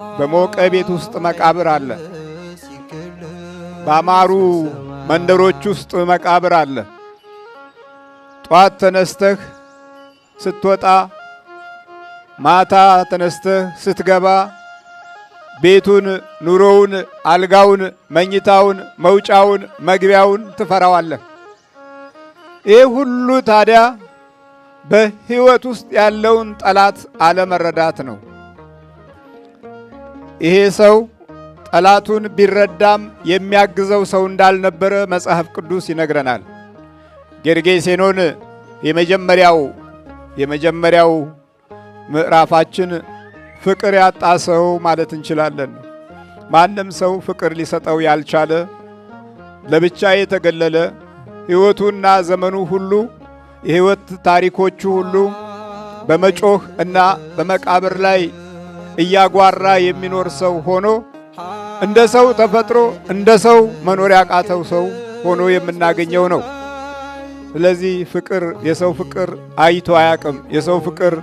በሞቀ ቤት ውስጥ መቃብር አለ። ባማሩ መንደሮች ውስጥ መቃብር አለ። ጧት ተነስተህ ስትወጣ፣ ማታ ተነስተህ ስትገባ ቤቱን፣ ኑሮውን፣ አልጋውን፣ መኝታውን፣ መውጫውን፣ መግቢያውን ትፈራዋለህ። ይህ ሁሉ ታዲያ በሕይወት ውስጥ ያለውን ጠላት አለመረዳት ነው። ይሄ ሰው ጠላቱን ቢረዳም የሚያግዘው ሰው እንዳልነበረ መጽሐፍ ቅዱስ ይነግረናል። ጌርጌሴኖን የመጀመሪያው ምዕራፋችን ፍቅር ያጣ ሰው ማለት እንችላለን። ማንም ሰው ፍቅር ሊሰጠው ያልቻለ፣ ለብቻ የተገለለ፣ ሕይወቱና ዘመኑ ሁሉ፣ የሕይወት ታሪኮቹ ሁሉ በመጮህ እና በመቃብር ላይ እያጓራ የሚኖር ሰው ሆኖ፣ እንደ ሰው ተፈጥሮ እንደ ሰው መኖር ያቃተው ሰው ሆኖ የምናገኘው ነው። ስለዚህ ፍቅር፣ የሰው ፍቅር አይቶ አያቅም። የሰው ፍቅር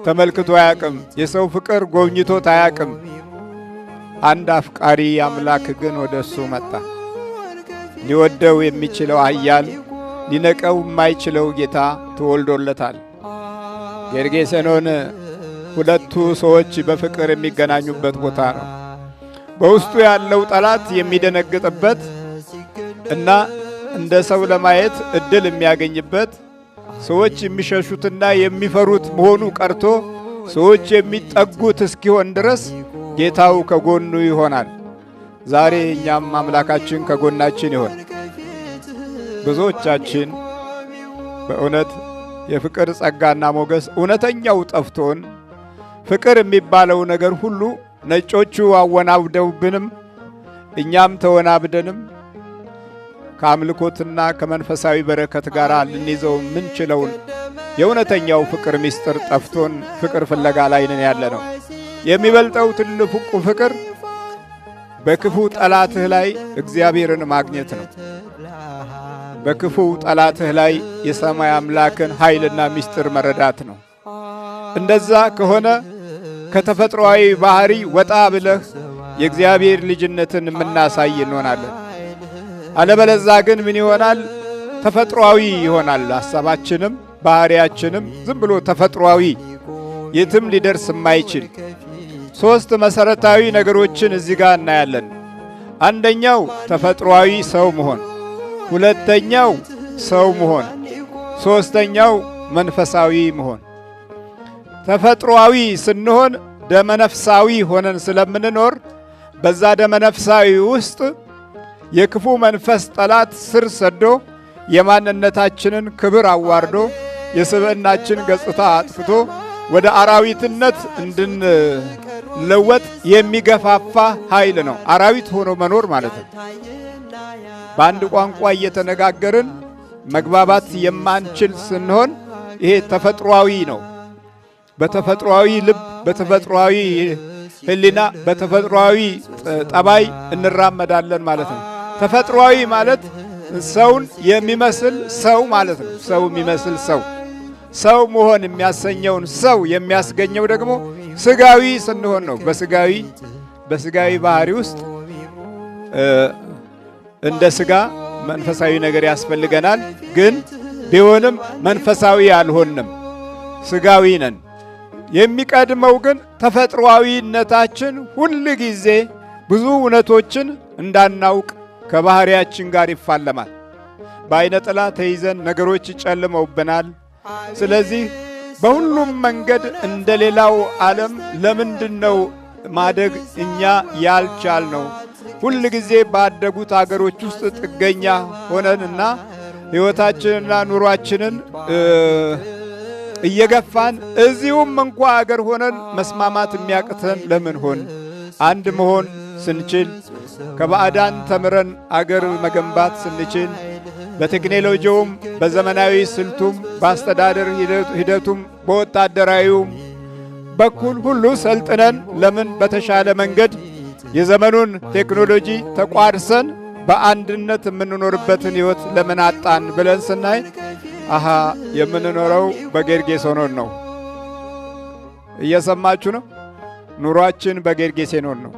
ተመልክቶ አያቅም። የሰው ፍቅር ጎብኝቶት አያቅም። አንድ አፍቃሪ አምላክ ግን ወደ እሱ መጣ። ሊወደው የሚችለው ኃያል፣ ሊነቀው የማይችለው ጌታ ተወልዶለታል። ጌርጌሴኖን ሁለቱ ሰዎች በፍቅር የሚገናኙበት ቦታ ነው። በውስጡ ያለው ጠላት የሚደነግጥበት እና እንደ ሰው ለማየት እድል የሚያገኝበት፣ ሰዎች የሚሸሹትና የሚፈሩት መሆኑ ቀርቶ ሰዎች የሚጠጉት እስኪሆን ድረስ ጌታው ከጎኑ ይሆናል። ዛሬ እኛም አምላካችን ከጎናችን ይሆን። ብዙዎቻችን በእውነት የፍቅር ጸጋና ሞገስ እውነተኛው ጠፍቶን፣ ፍቅር የሚባለው ነገር ሁሉ ነጮቹ አወናብደውብንም እኛም ተወናብደንም ከአምልኮትና ከመንፈሳዊ በረከት ጋር ልንይዘው የምንችለውን የእውነተኛው ፍቅር ምስጢር ጠፍቶን ፍቅር ፍለጋ ላይ ነን ያለ ነው። የሚበልጠው ትልቁ ፍቅር በክፉ ጠላትህ ላይ እግዚአብሔርን ማግኘት ነው። በክፉ ጠላትህ ላይ የሰማይ አምላክን ኃይልና ምስጢር መረዳት ነው። እንደዛ ከሆነ ከተፈጥሮአዊ ባህሪ ወጣ ብለህ የእግዚአብሔር ልጅነትን የምናሳይ እንሆናለን። አለበለዛ ግን ምን ይሆናል? ተፈጥሮአዊ ይሆናል። ሐሳባችንም ባህሪያችንም ዝም ብሎ ተፈጥሮአዊ፣ የትም ሊደርስ የማይችል። ሶስት መሰረታዊ ነገሮችን እዚህ ጋር እናያለን። አንደኛው ተፈጥሮአዊ ሰው መሆን፣ ሁለተኛው ሰው መሆን፣ ሶስተኛው መንፈሳዊ መሆን። ተፈጥሮአዊ ስንሆን ደመነፍሳዊ ሆነን ስለምንኖር በዛ ደመነፍሳዊ ውስጥ የክፉ መንፈስ ጠላት ስር ሰዶ የማንነታችንን ክብር አዋርዶ፣ የስብዕናችን ገጽታ አጥፍቶ ወደ አራዊትነት እንድንለወጥ የሚገፋፋ ኃይል ነው። አራዊት ሆኖ መኖር ማለት ነው። በአንድ ቋንቋ እየተነጋገርን መግባባት የማንችል ስንሆን ይሄ ተፈጥሯዊ ነው። በተፈጥሯዊ ልብ፣ በተፈጥሯዊ ሕሊና፣ በተፈጥሯዊ ጠባይ እንራመዳለን ማለት ነው። ተፈጥሯዊ ማለት ሰውን የሚመስል ሰው ማለት ነው። ሰው የሚመስል ሰው፣ ሰው መሆን የሚያሰኘውን ሰው የሚያስገኘው ደግሞ ስጋዊ ስንሆን ነው። በስጋዊ ባህሪ ውስጥ እንደ ስጋ መንፈሳዊ ነገር ያስፈልገናል። ግን ቢሆንም መንፈሳዊ አልሆንም፣ ስጋዊ ነን። የሚቀድመው ግን ተፈጥሯዊነታችን ሁል ጊዜ ብዙ እውነቶችን እንዳናውቅ ከባህሪያችን ጋር ይፋለማል። በአይነ ጥላ ተይዘን ነገሮች ይጨልመውብናል። ስለዚህ በሁሉም መንገድ እንደ ሌላው ዓለም ለምንድን ነው ማደግ እኛ ያልቻልነው? ሁል ጊዜ ባደጉት አገሮች ውስጥ ጥገኛ ሆነንና ሕይወታችንና ኑሯችንን እየገፋን እዚሁም እንኳ አገር ሆነን መስማማት የሚያቅተን ለምን ሆን? አንድ መሆን ስንችል፣ ከባዕዳን ተምረን አገር መገንባት ስንችል፣ በቴክኖሎጂውም፣ በዘመናዊ ስልቱም፣ በአስተዳደር ሂደቱም፣ በወታደራዊውም በኩል ሁሉ ሰልጥነን ለምን በተሻለ መንገድ የዘመኑን ቴክኖሎጂ ተቋድሰን በአንድነት የምንኖርበትን ሕይወት ለምን አጣን ብለን ስናይ አሃ የምንኖረው በጌርጌሶኖን ነው። እየሰማችሁ ነው። ኑሯችን በጌርጌሴኖን ነው።